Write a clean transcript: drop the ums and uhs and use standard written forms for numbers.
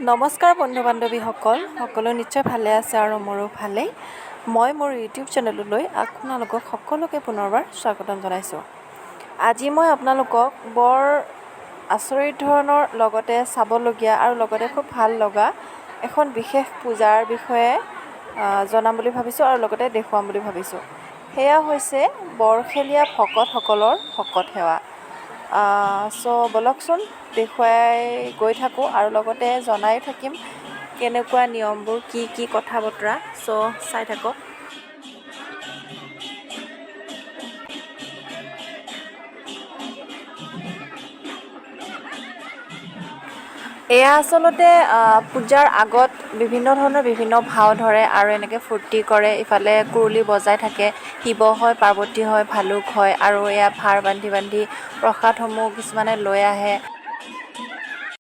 নমস্কাৰ বন্ধু বান্ধৱীসকল, সকলো নিশ্চয় ভালে আছে আৰু মোৰো ভালেই। মই মোৰ ইউটিউব চেনেললৈ আপোনালোকক সকলোকে পুনৰবাৰ স্বাগতম জনাইছোঁ। আজি মই আপোনালোকক বৰ আচৰিত ধৰণৰ, লগতে চাবলগীয়া আৰু লগতে খুব ভাল লগা এখন বিশেষ পূজাৰ বিষয়ে জনাম বুলি ভাবিছোঁ আৰু লগতে দেখুৱাম বুলি ভাবিছোঁ। সেয়া হৈছে বৰখেলীয়া ভকতসকলৰ ভকত সেৱা। চ' ব'লকচোন দেখুৱাই গৈ থাকোঁ আৰু লগতে জনায়ো থাকিম কেনেকুৱা নিয়মবোৰ, কি কি কথা বতৰা। চ' চাই থাকক। এয়া আচলতে পূজাৰ আগত বিভিন্ন ধৰণৰ বিভিন্ন ভাও ধৰে আৰু এনেকৈ ফূৰ্তি কৰে। ইফালে কুৰুলি বজাই থাকে, শিৱ হয়, পাৰ্বতী হয়, ভালুক হয় আৰু এয়া ভাৰ বান্ধি বান্ধি প্ৰসাদসমূহ কিছুমানে লৈ আহে।